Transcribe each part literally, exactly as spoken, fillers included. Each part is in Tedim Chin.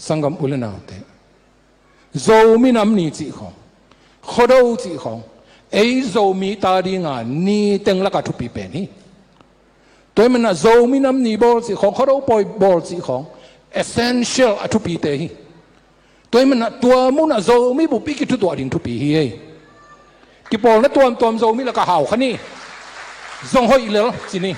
Sanggam u le naute, Zomi Nam Ni cih khawng, Khuado cih khawng, ei Zomi ta dinga ni teng laka thupi pen hi. Tua ahih manin ah Zomi Nam Ni bawl cih khawng, Khuado pawi bawl cih khawng essential a thupite hi. Tua ahih manin ah tua munah Zomi bup i kithutuah ding thupi hi ei. Kipawlna tuamtuam Zomi lakah hau kha ni. Zong hoih lel ci ni.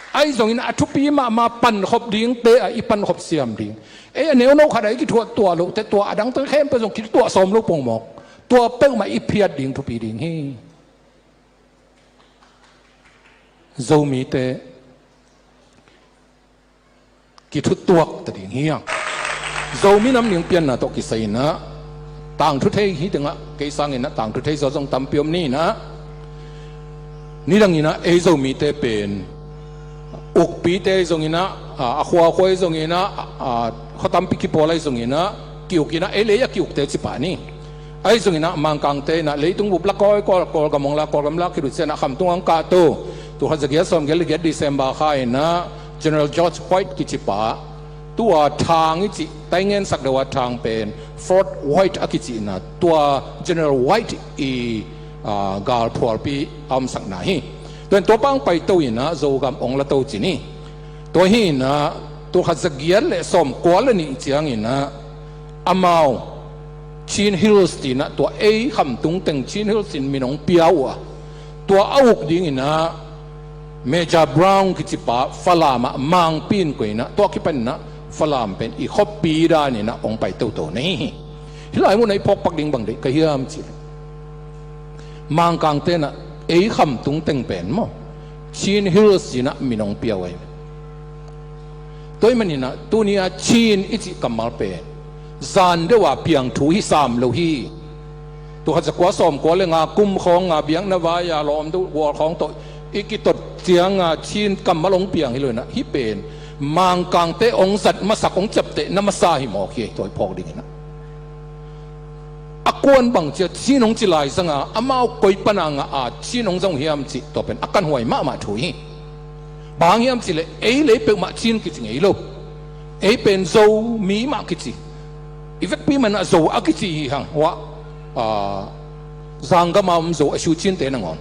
Ahi zongin a thupi mahmah pankhop dingte ah i pankhop siam ding. Ei a neuno khat ah i kithutuah loh teh tua a dangte khempeuh zong kithutuah sawm lo pongmawk. Tua peuhmah i phiat ding thupi ding hi. Zomite kithutuak ta ding hi hang. Zomi Nam Ni pianna tawh kisai in ah tangthu thei hi tengah kei sangin ah tangthu thei zaw zong tampi om ni in ah, nidangin ah ei Zomite pen ukpite zongin ah, a, a khuakhua zongin ah, a, khua tampi kipawl ahi zongin ah kiuk in ah ei lei a kiukte cipah ni. Ahi zongin ah Mangkangte in ah leitung bup la kawi, Kawl, Kawlgam hong la, Kawlgam la khit uh ciangin ah khamtung hong kahto, tul khat za giat sawm giat le giat December kha in ah General George White kicipa, tua Thang i cih, Taingen sak deuh a Thang pen Fort White a kici in ah, tua General White i, a, galphualpi a omsakna hi. Tua in tua pang paito in ah Zogam hong la to ci ni. Tua hi in ah tul khat za giat le sawmkua le nih ciangin ah amau Chin Hills ci in ah tua ei khamtung teng Chin Hills in min hong pia uh a, tua a uk dingin ah Major Brown kicipa Falam ah Mangpi in koih in ah tua kipan in ah Falam pen i khuapi danin ah hong pai toto na hi hi. Hih lai munah i phawk pak ding bang deih ka hiam cih leh Mangkangte in ah ei khamtung teng pen maw Chin Hills ci in ah min hong pia uh ahi. Tua ahih manin ah tuni a Chin i cih kammal pen zan deuh a piang thu hi sam lo hi. Tul khat za kua sawmkua le nga kum khawng a biakna vai a lawm deuh gual khawng tawh i kitot ciang a Chin kammal hong piang hi lo in ah hih pen Mangkangte hong zat masak, hong ciapteh na masa hi mawk hi. Tua i phawk dingin ah a kuan bang ci a Chin hong ci lai zang a amau koi pan a ngah a Chin hong zang uh hiam cih tua pen a kanhuai mahmah thu hi. Bang hang hiam cih leh ei lei peuhmah Chin kici ngei lo. Ei pen Zomi mah kici. I vekpi man ah Zo a kici hi hang. Huah, a, Zanggam a om Zo a Shu Chin te nangawn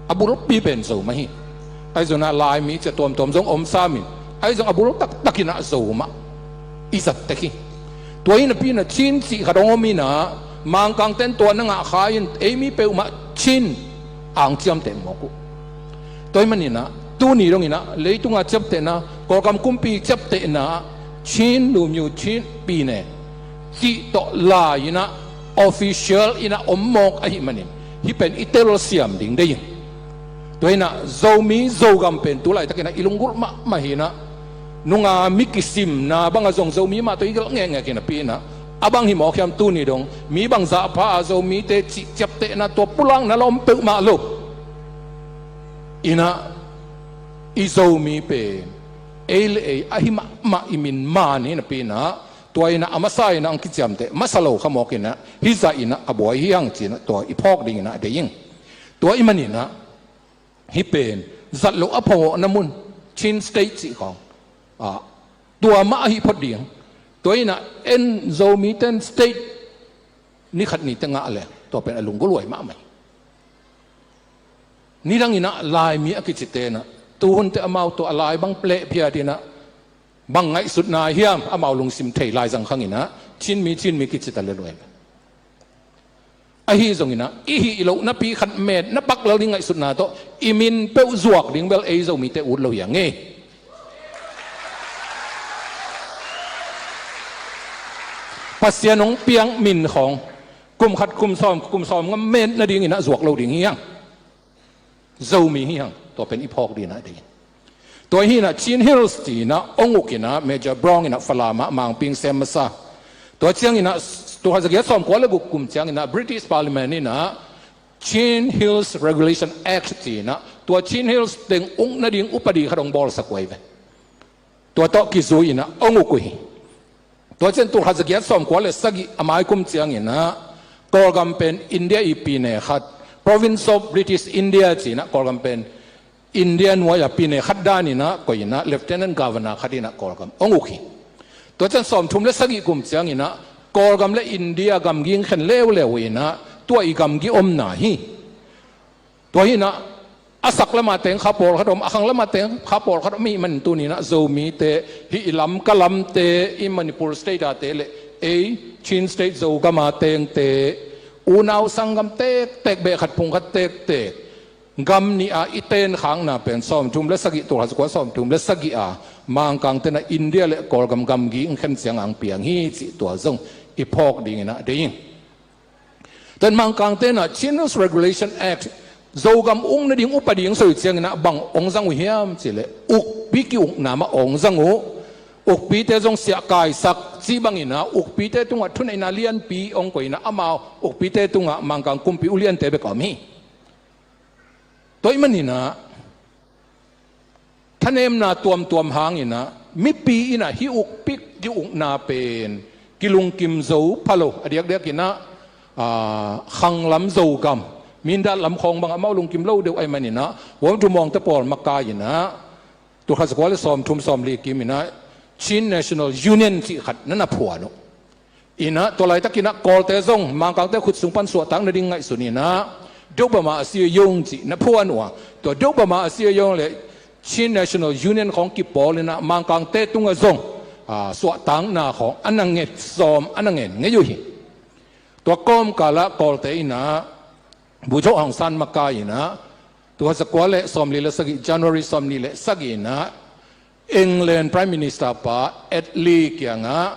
a bulpi pen Zo mah hi. Ahi zongin ah Laimi ci a tuamtuam zong om sam in, ahi zong a bul taktak in ah Zo mah i zat tek hi. Tua hi napi in ah Chin cih khat hong om in ah Mangkangte in tua na ngah kha in ei mi peuhmah Chin a hong ciamteh mawk uh. Tua ahih manin ah tuni dongin ah leitung a ciaptehna, Kawlgam kumpi ciaptehna, Chin lumyo, Chin pyine cih tawh lai in ah official in ah om mawk ahih manin hih pen i telsiam ding deih ing. Tua hi in ah Zomi Zogam pen tu laitak in ah i lunggulh mahmah hi in ah, nunga mi kisimna bang a zong Zomi mah tawh i gelh ngekngek hi napi in ah, a bang hi mawk hiam, tuni dong mi bang zahpha a Zomite cih ciaptehna tua pulakna la om peuhmah lo. In ah i Zomi pen ei le ei ahi mahmah i min man hi napi in ah, tua in ah a masa in ah hong kiciamteh masa lo kha mawk in ah hih zah in ah a buai hi hang ci in ah tua i phawk dingin ah deih ing. Tua ahih manin ah hih pen zat loh a phawkna mun, Chin State cih khawng, a, tua mah ahi phot ding. Tua in ah en Zomite in state ni khat ni teng ngah leh tua pen a lunggulhhuai mahmah hi. Nidang in ah Laimi a kicite in ah tuhun teh amau tua a lai bang leh phiat in ah bang ngaihsutna hiam, amau lungsim thei lai zang khang in ah Chinmi, Chinmi kici ta lel uh hi. Ahi zongin ah i hih loh napi khat met na pak lel ding ngaihsutna tawh i min peuh zuak ding bel ei Zomite ut lo hi hang e. Pasian hong piak min khawng kum khat, kum sawm, kum sawmnga met nadingin ah zuak lo ding hi hang. Zomi hi hang. Tua pen i phawk dingin ah deih ing. Tua hi in ah Chin Hills ci in ah hong uk in ah Major Brown in ah Falam ah Mangpi hong sem masa. Tua ciangin ah tul khat za giat sawmkua le guk kum ciangin ah British Parliament in ah Chin Hills Regulation Act ci in ah tua Chin Hills teng uk nading upadi khat hong bawlsak uh ahi ve. Tua tawh kizui in ah hong uk uh hi. Tua ciang tul khat za giat sawmkua le sagih a mai kum ciangin ah Kawlgam pen India i pyine khat, Province of British India ci in ah Kawlgam pen India nuai a pyine khat danin ah koih in ah Lieutenant Governor khat in ah Kawlgam hong uk hi. Tua ciang sawmthum le sagih kum cianginah Kawlgam le India gamgi khen leuleu inah tua i gamgi omna hi. Tua hinah a sak lama teng kha pawlkhat om, a khang lama teng kha pawlkhat om i hih manin tuninah Zomite hih i Lamka lamte, i Manipur state ate le ei Chin state Zogama tengte unau sanggam tektek, beh khat phung khat tektek gam nih a i tenkhakna pen sawmthum le sagih, tul khat zakua sawmthum le sagih a Mangkang tenah India le Kawlgam gamgi khen ciang ang piang hi cih tua zong i phawk dinginah deih ing. Tua in Mangkang tenah Chin Hills Regulation Act Zogam uk nading upa ding soi cianginah bang ong zang uh hiam cihleh ukpi ki-ukna mah ong zang uh. Ukpite zong siahkaisak cih banginah ukpite tungah thuneihna lianpi ong koihinah amau ukpite tungah Mangkang kumpi uliante bek a om hi. Tua i maninah thanemna tuamtuam hanginah mipi inah hih ukpi ki-ukna pen kilungkim zo pha lo, a diakdiakinah khanglam Zogam, Mindat lam khawng bang amau lungkim lo deuh ahi maninah Wang Tumawngte pawl makaiinah tul khat zakua le sawmthum sawmli kiminah Chin National Union cih khat na na phuan uh. Inah tua laitakinah Kawlte zong Mangkangte khut sung pan suahtak nading ngaihsun inah Deuh Bama a sia yong cih na phuan uh a, tua Deuh Bama a sia yong le Chin National Union khawng kipawlinah Mangkangte tungah zong suahtakna khawng a na nget sawm, a na ngen ngei uh hi. Tua kawmkalah Kawlte inah Bogyoke Aung San makaiinah tul khat zakua le sawmli le sagih, January sawmli le sagih inah England Prime Minister pa Attlee kiangah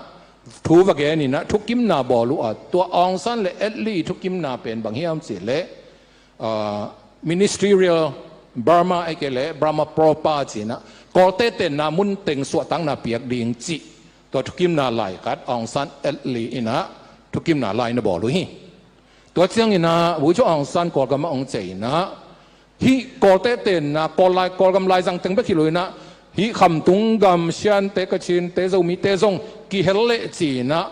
thu va geninah thukimna bawl uh a, tua Aung San le Attlee thukimna pen bang hiam cihleh Ministerial Burma ahih kei leh Burma Proper cinah Kawlte tenna munteng suahtakna piak ding cih tua thukimna lai khat Aung San Attlee inah thukimna lai na bawl uh hi. Tua cianginah Bogyoke Aung San Kawlgam ah ong ciah inah hih Kawlte tenna, Kawl lai, Kawlgam laizang teng bek hi lo inah hih khamtung gam Shante, Kachinte, Zomite zong kihel leh cinah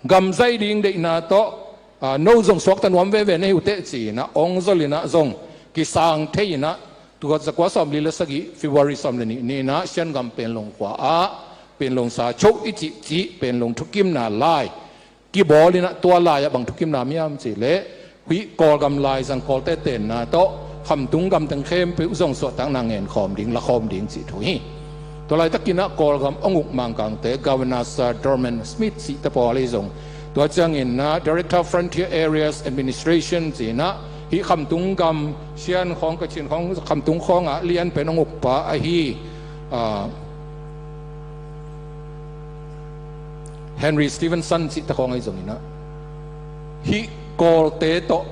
gam zai ding deihna tawh no zong suakta nuam veve na hi uh teh cinah ong zol inah zong kisang thei inah tul khat zakua sawmli le sagih February sawm le nih ni inah Shan gam Panglong khua ah Panglong sa choh i cihcih Panglong thukimna lai kibawl inah tua lai-ah bang thukimna hiam cihleh hih Kawlgam laizang Kawlte tenna tawh khamtung gam teng khempeuh zong suahtakna ngenkhawm ding, lakhawm ding cih thu hi. Tua laitakinah Kawlgam ong uk Mangkangte Governor Sir Dorman Smith cihte pawl ahi zong, tua cianginah Director of Frontier Areas Administration cinah hih khamtung gam Shan khawng, Kachin khawng, khamtung khawngah lian pen ong ukpa ahi Henry Stevenson cihte khawng ahi zonginah hih Kawlte tawh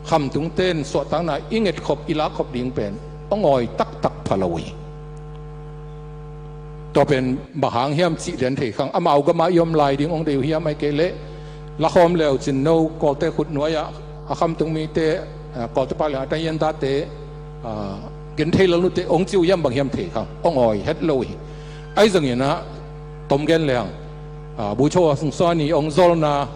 khamtungte in suahtakna i ngetkhop, i lakkhop ding pen ong awi taktak pha lo uh hi. Tua pen bang hang hiam cih lian thei khang, amau gama i om lai ding ong deih uh hiam, ahih kei leh lakhawm leu cin no Kawlte khut nuai-ah a khamtung mite, Kawlte palian a tahian tate gen thei lo nute ong ci uh hiam, bang hiam thei khang, ong awi het lo uh hi. Ahi zonginah tom gen leng Bogyoke Aung San i ong zolna,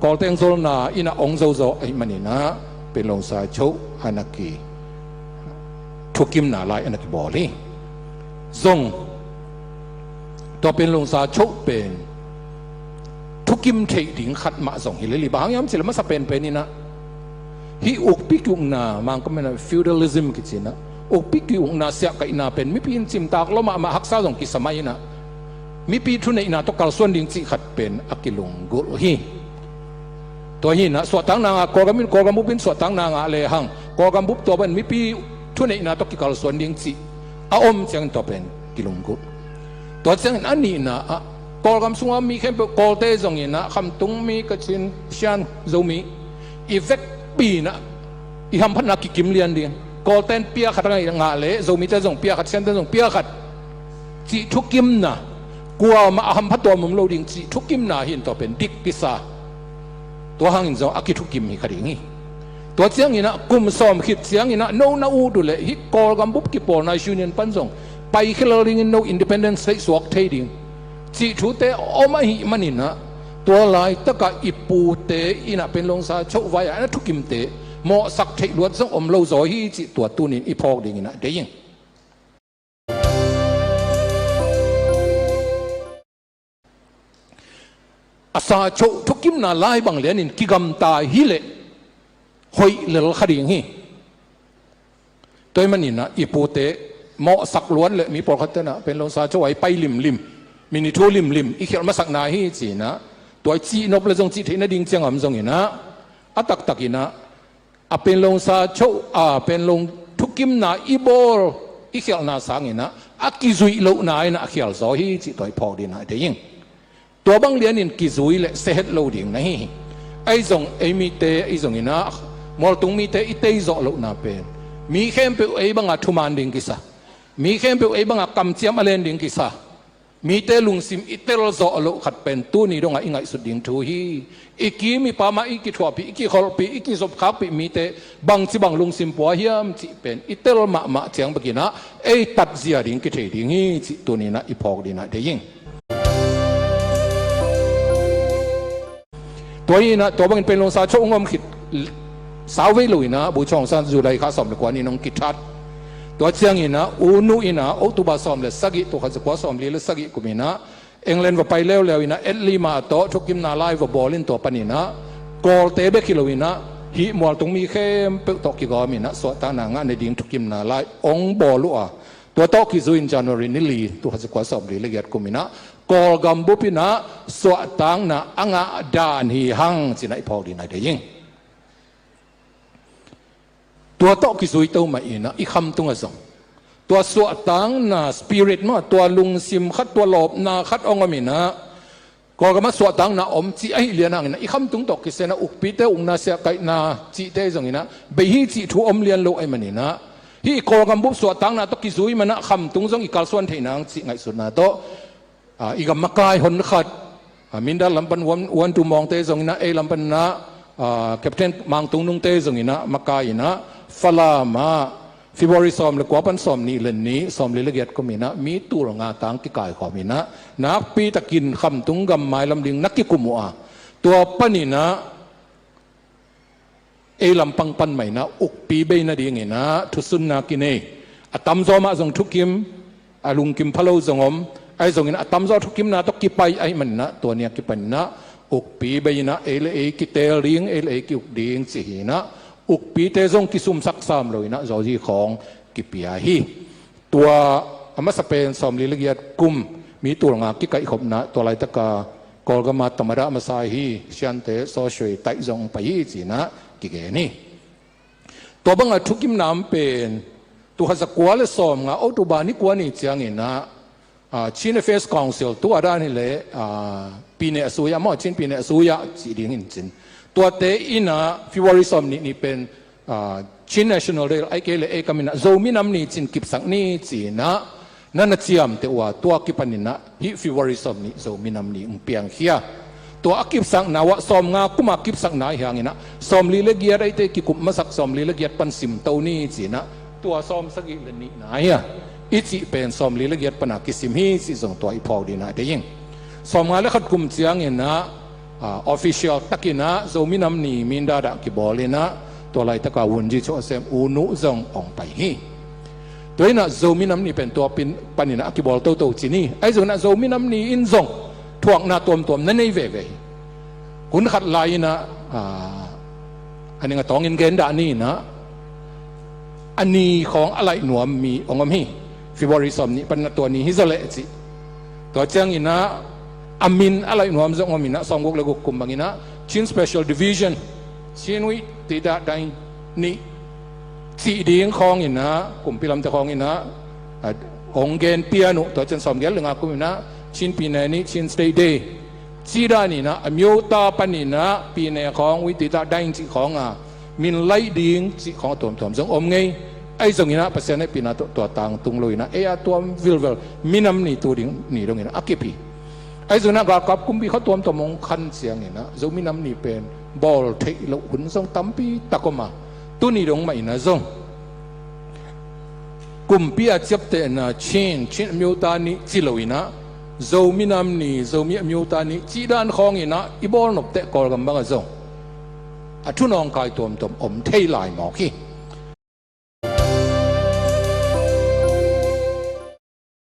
Kawlte ong zolna inah ong zozo ahih maninah Panglong sa choh a na ki thukimna lai a na kibawl hi. Zong tua Panglong sa choh pen thukim theih ding khat mah zong hi lel hi. Bang hang hiam cihleh masa penpen inah hih ukpi ki-ukna, Mangkam inah feudalism kicinah ukpi ki-ukna siahkaihna pen mipi in cimtak lo mahmah, haksa zong kisa mai inah mipi thuneihna tawh kalsuan ding cih khat pen a kilunggulh hi. Tua hinah suahtakna ngah, Kawlgam in, Kawlgam bup in suahtakna ngah lehang Kawlgam bup tua bang mipi thuneihna tawh kikalsuan ding cih a om ciangin tua pen kilunggulh. Tua ciangin a nihna ah Kawlgam sunga mi khempeuh, Kawlte zonginah khamtung mi, Kachin, Shan, Zomi i vekpi inah i hamphatna kikim lian ding. Kawlte in pia khat a ngah leh Zomite zong pia khat, Shante zong pia khat cih thukimna, kuamah a hampha tuam om lo ding cih thukimna hi in tua pen dik kisa. Tua hangin zong a kithukim hi kha ding hi. Tua cianginah kum sawm khit cianginah no na ut uh leh hih Kawlgam bup kipawlna union pan zong paikhia lel dingin no independent state suak thei ding cih thute om ahih maninah tua laitakah i pute inah Panglong sa choh vai-ah a na thukimte mawhsak theih luat zong om lo zaw hi cih tua tunin i phawk dinginah deih ing. A sa choh thukimna lai bang lianin kigamta hileh hoih lel kha ding hi. Tua ahih maninah i pute mawhsak luan le mi pawlkhat tenah Panglong sa choh ah i pai limlim, mi ni thu limlim i khialh masakna hi cinah, tua i cihnop le zong cih theih nading ciang a om zonginah, a taktakinah a Panglong sa choh a Panglong thukimna i bawl i khialhna sanginah a kizuih lohna inah a khial zaw hi cih tua i phawk dinah i deih ing. Tua bang lianin kizui le sehet lo ding na hi hi. Ahi zong ei mite, ahi zonginah mualtung mite i teizawh lohna pen mi khempeuh ei banga thuman ding kisa, mi khempeuh ei banga kamciam a len ding kisa, mite lungsim i telzawh loh khat pen tuni dongah i ngaihsut ding thu hi. I kim i pamah i kithuahpih, i kikholhpih, i kizopkhakpih mite bangci bang lungsim pua hiam cih pen i tel mahmah ciang bekinah ei tatzia ding kithei ding hi cih tuninah i phawk dinah deih ing. Tua hinah tua bangin Panglong sa choh hong om khit sauvei loinah Bogyoke Aung San July kha sawm le kua ni-in hong kithat. Tua cianginah U Nu inah October sawm le sagih, tul khat za kua sawm li le sagih kuminah England va pai leuleu inah Attlee mah tawh thukimna lai va bawl in, tua paninah Kawlte bek hi loinah hih mualtung mi khempeuh tawh kigawm inah suahtakna ngah nading thukimna lai hong bawl uh a, tua tawh kizui in January ni li, tul khat za kua sawm li le giat kuminah Kawlgam bup inah suahtakna a ngah dan hi hang cinah i phawk dinah i deih ing. Tua tawh kizui to mah inah i khamtung ah zong tua suahtakna spirit mah, tua lungsim khat, tua lawpna khat hong om inah, Kawlgamah suahtakna om cih ahih lian hanginah i khamtung tawh kisai inah ukpite ukna, siahkaihna cihte zonginah bei hi cih thu om lian lo ahih maninah, hih i Kawlgam bup suahtakna tawh kizui manah khamtung zong i kalsuan theih nang cih ngaihsutna tawh, a, i gam makai honkhat, a, Mindat lam pan Uan, Uan Tu Maung te zonginah, ei lam paninah, a, Captain Mang Tung Nung te zonginah makai inah Falam ah February sawm le kua pan sawm nih le nih, sawm li le giat kuminah mi tul nga tang kikaikhawm inah nakpitakin khamtung gam mailam ding na kikum uh a, tua paninah ei lampang pan mah inah ukpi bei nadinginah thusunna kinei. A tamzaw mah zong thukim, a lungkim phalo zong om. Ahi zongin a tamzaw thukimna tawh kipai ahih maninah tua ni a kipaninah ukpi bei inah ei le ei kiteel ding, ei le ei ki-uk ding ci hinah ukpite zong kisumsak sam loinah zawzi khawng kipia hi. Tua a masa pen sawm li le giat kum mi tul nga kikaihkhopna, tua laitaka Kawlgama tamada masa hi, Siante Sawswe taih zong pai hi cinah kigen hi. Tua banga thukimna om pen tul khat za kua le sawm nga October ni kua ni cianginah, a, Chin Affairs Council, tu a dan hileh, a, Pyine a suya maw, Chin Pyine a suya cih dingin cin, tuate inah February sawm nih ni pen, a, Chin National Day, ahih kei leh ei kam inah Zomi Nam Ni cin kipsak ni cinah na na ciamteh uh a, tua kipaninah hih February sawm nih Zomi Nam Ni hong piangkhia. Tua a kipsakna uh ah sawm nga kuma kipsakna hi hanginah sawm li le giat ahihte kikup masak sawm li le giat pan simto ni cinah tua sawm sagih le nihna hi a, i cih pen sawm li le giat pana kisim hi cih zong tua i phawk dinah deih ing. Sawm nga le khat kum cianginah, a, official takinah Zomi Nam Ni Mindat ah kibawl inah tua laitaka Wungyi Choesem U Nu zong hong pai hi. Tua inah Zomi Nam Ni pen tua pin, paninah a kibawl toto cin hi. Ahi zonginah Zomi Nam Ni in zong thuakna tuamtuam na nei veve hi. Hun khat lai inah, a, a ning a tawngin gen dah ni inah a ni khawng a laih nuam mi hong om hi. February sawm nih paninah tua ni hi zaw leh cih. Tua cianginah a min a laih nuam zong om inah sawm guk le guk kum banginah Chin Special Division, Chin Wit Tida Dai Ni cih ding khawnginah kumpi lamte khawnginah, a, hong gen pian uh. Tua ciang sawm giat le nga kuminah Chin Pyine Ni, Chin State Day cih dan inah a myota paninah Pyine khawng, Wit Tida Dai cih khawnga min laih ding cih khawng a tuamtuam zong om ngei. Ahi zonginah Pasian hehpihna tawh tua tangtung loinah ei a tuam vilvel Minam Ni tu ding ni donginah a kip hi. Ahi zonginah galkap kumpi khua tuamtuam hong khan cianginah Zomi Nam Ni pen bawl theih loh hun zong tampi tak om a, tuni dong mah inah zong kumpi a ciaptehna Chin, Chin a myota ni ci loinah Zomi Nam Ni, Zomi a myota ni cih dan khawnginah i bawl nopteh Kawlgam bangah zong a thu nawngkai tuamtuam om thei lai mawk hi.